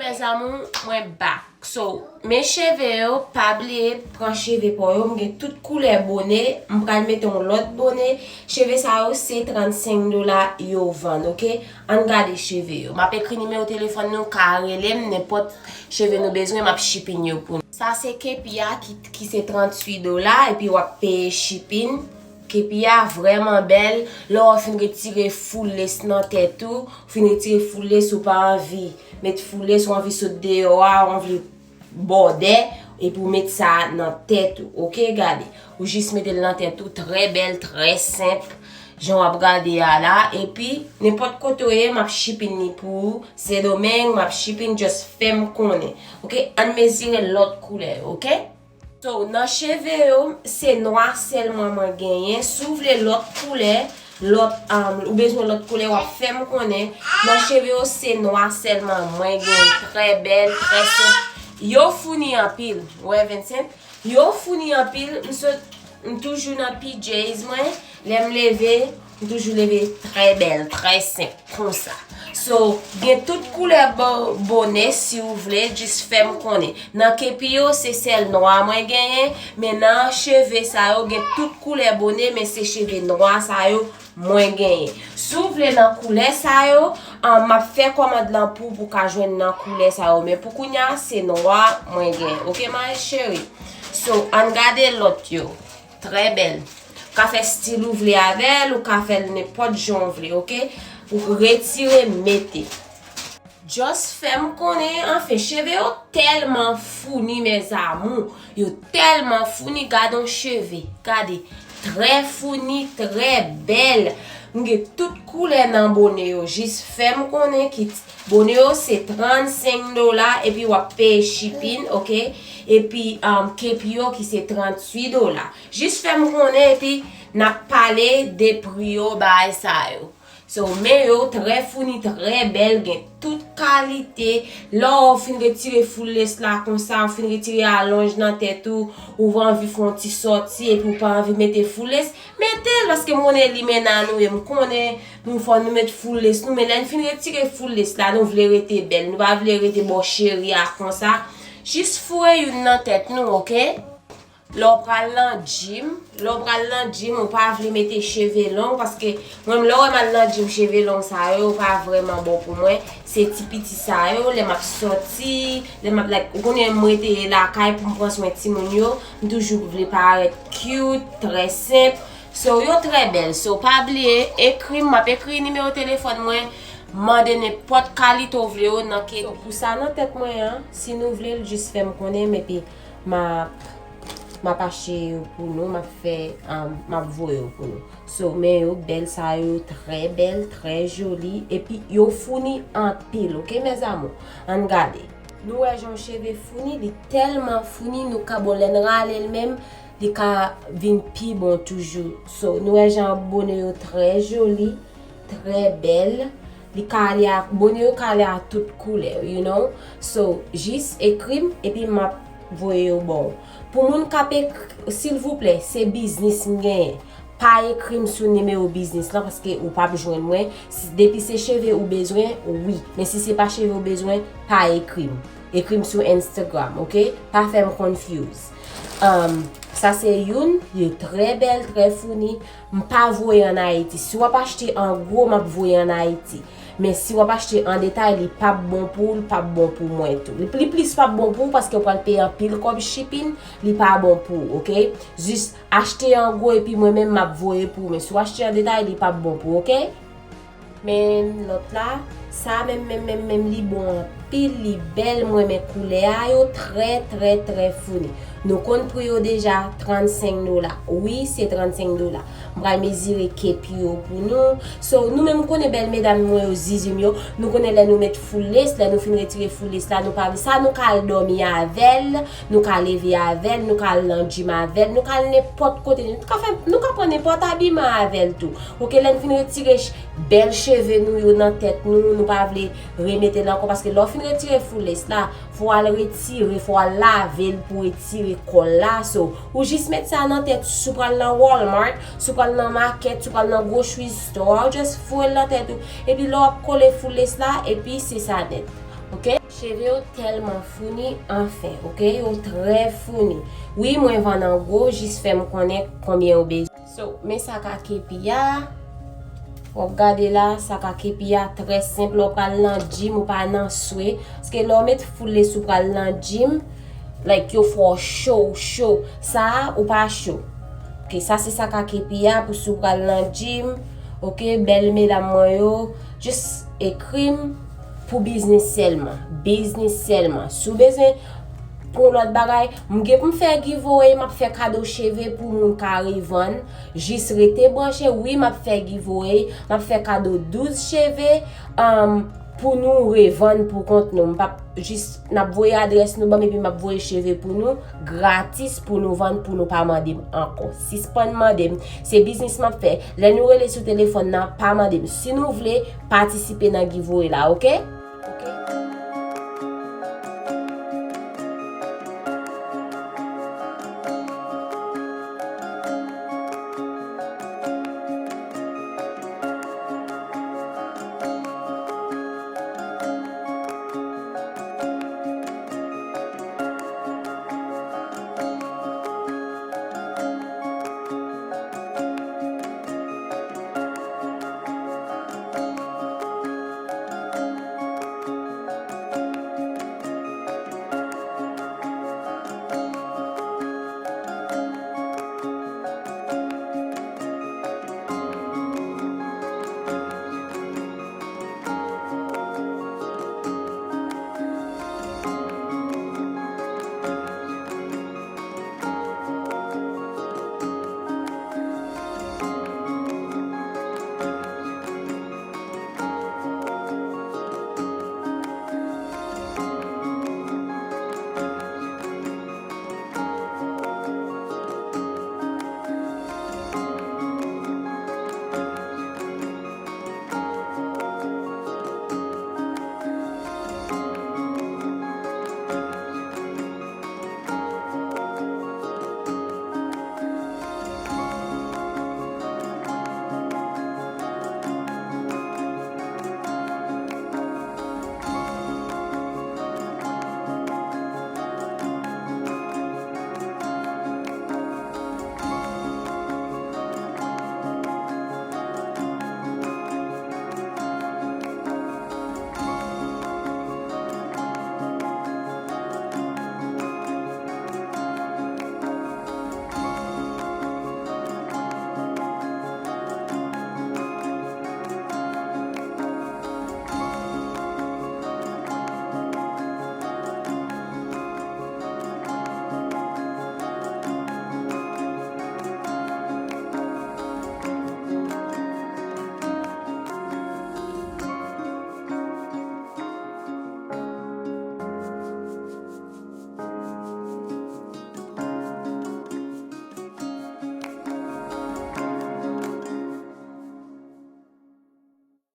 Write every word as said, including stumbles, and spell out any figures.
Mes amours, mwen back. So, men cheve yo, pa bliye pran cheve pa w yo. M gen tout koulè bone. M pral mete yon lòt bone. Cheve sa yo se trannsenk dola yo vann, oke? Ann gade cheve yo. M ap ekri nimewo telefòn nou, ka rele m, nenpòt cheve nou bezwen, m ap shipping yo pou nou. Sa se kepi a ki, ki se tranntuit dola, epi w ap peye shipping. Kepi a vrèman bèl. Lè w fin retire full lace nan tèt ou, ou fin retire full lace, ou pa anvi met full lace, ou anvi sot deyò a, ou anvi bòdè, epi w met sa nan tèt ou, oke? Gade, ou jis mete l nan tèt ou, trè bèl, trè senp, jan w ap gade a la, epi nenpòt kote w ye, m ap shipping li pou ou, Sendomeng, m ap shipping, just fè m konnen, oke? Ann mezire lòt koulè, oke? So, nan cheve yo, se nwa sèlman mwen genyen. Si w vle lòt koulè, lòt, um, ou bezwen lòt koulè, w ap fè m konnen. Nan cheve yo, se nwa sèlman mwen genyen. Trè bèl, trè senp. Yo founi anpil. Wè, Vincent? Yo founi anpil. M sot, m toujou nan P Js mwen. Lè m leve, m toujou leve trè bèl, trè senp, konsa. So, gen tout koulè bo-, bone, si w vle, jis fè m konnen. Nan kepi yo, se sèl nwa mwen genyen, men nan cheve sa yo, gen tout koulè bone, men se cheve nwa sa yo mwen genyen. Si w vle nan koulè sa yo, an, m ap fè kòmand lan pou, pou w ka jwenn nan koulè sa yo, men pou kounya, se nwa mwen genyen. Oke, ma cheri? So, ann gade lòt yo. Trè bèl. Ou ka fè stil ou vle avè l, ou ka fè l nenpòt jan w vle, oke? Ou retire, mete. Just fè m konnen, anfen, cheve yo tèlman founi, mes amours. Yo tèlman founi, gade yon cheve. Gade. Trè founi, trè bèl. M gen tout koulè nan bone yo. Jis fè m konnen ki bone yo se trannsenk dola, epi w ap peye shipping, oke? Epi, um, kepi yo ki se tranntuit dola. Jis fè m konnen, epi n ap pale de pri yo, bagay sa yo. So, men yo trè founi, trè bèl, gen tout kalite. Lè w fin retire full lace la konsa, w fin retire alonj nan tèt ou, ou anvi fè yon ti sòti, epi w pa anvi mete full lace, mete l, paske m konnen limena nou ye, m konnen nou fò nou met full lace nou, men lè n fin retire full lace la, nou vle rete bèl, nou pa vle rete bò cheri a konsa. Jis foure youn nan tèt nou, oke? Lè w pral nan gym, lè w pral nan gym, ou pa vle mete cheve long, paske mwen, lè w wè m al nan gym, cheve long sa yo, yo pa vrèman bon pou mwen. Se ti piti sa yo, lè m ap sòti, lè m ap, like, ou konnen m rete lakay pou m pran swen timoun yo, m toujou vle parèt cute, trè senp. So, yo trè bèl. So, pa bliye, ekri m, m ap ekri nimewo telefòn mwen, mande nenpòt kalite w vle yo nan ke. So, pou sa nan tèt mwen an, si nou vle l, jis fè m konnen, epi m ap, m ap achte yo pou nou, m ap fè, um, m ap voye yo pou nou. So, men yo bèl sa yo, trè bèl, trè joli, epi yo founi anpil, oke, mes amours? Ann gade. Nou wè jan cheve founi, li tèlman founi, nou ka, bon, lè n rale l menm, li ka vin pi bon toujou. So, nou wè jan bone yo trè joli, trè bèl. Li ka ale a, bone yo ka ale a tout koulè, you know. So, jis ekri m, epi m ap voye yo ba w. Pou moun k ap ekri, silvouplè, se biznis m genyen. Pa ekri m sou nimewo biznis lan, paske ou p ap jwenn mwen. Si, depi se cheve ou bezwen, wi. Men si se pa cheve ou bezwen, pa ekri m. Ekri m sou Instagram, oke? Pa fè m confuse. Um, sa se youn, yo trè bèl, trè founi. M pa voye ann Ayiti. Si w ap achte an gwo, m ap voye ann Ayiti. Men si w ap achte an detay, li p ap bon pou ou, li p ap bon pou mwen tou. Li, li plis p ap bon pou ou paske w pral peye anpil kòb shipping, li pa bon pou ou, oke? Jis achte an gwo epi mwen menm m ap voye pou ou. Men si w achte an detay, li p ap bon pou ou, oke? Men lòt la, sa menm, menm, menm, menm, li bon anpil, li bèl, m renmen koulè a yo, trè, trè, trè founi. Nou konn pri yo deja, trannsenk dola. Wi, se trannsenk dola. M pral mezire kepi yo pou nou. So, nou menm konnen bèl medam mwen yo, zizi m yo, nou konnen lè nou met full lace, lè nou fin retire full lace la, nou pa, sa nou ka al dòmi avè l, nou ka leve avè l, nou ka al nan gym avè l, nou ka al nenpòt kote, nou ka fè, nou ka pran nenpòt abiman avè l tou. Oke, lè n fin retire ch-, bèl cheve nou yo nan tèt nou, nou pa vle remete l ankò, paske lè w fin retire full lace la, fò w al retire, fò w al lave l pou retire kòl la. So, ou jis met sa nan tèt, si w pral nan Walmart, si w pral nan makèt, si w pral nan grocery store, ou just foure l nan tèt ou. Epi lè w ap kole full lace la, epi se sa nèt. Oke? Cheve yo tèlman founi, anfen, oke? Yo trè founi. Wi, mwen vann an gwo, jis fè m konnen konbyen ou bezwen. So, men sa k a kepi a. W ap gade la, sa k a kepi a trè senp. Lè w pral nan gym, ou pa nan swe. Paske lè w met foule si w pral nan gym, like, yo fè w cho, cho. Sa a, ou pa cho. Oke, sa se sa k a kepi a pou si w pral nan gym. Oke, bèl medam mwen yo, jis ekri m pou biznis sèlman. Biznis sèlman. Si w bezwen pou yon lòt bagay, m gen pou m fè giveaway, m ap fè kado cheve pou moun ka revann. Jis rete branche, wi, m ap fè giveaway, m ap fè kado douz cheve, um, pou nou revann pou kont nou. M p ap jis, n ap voye adrès nou ban m epi m ap voye cheve pou nou, gratis pou nou vann, pou nou pa mande m ankò. Sispann mande m, se biznis m ap fè. Lè nou rele sou telefòn nan, pa mande m. Si nou vle patisipe nan giveaway la, oke?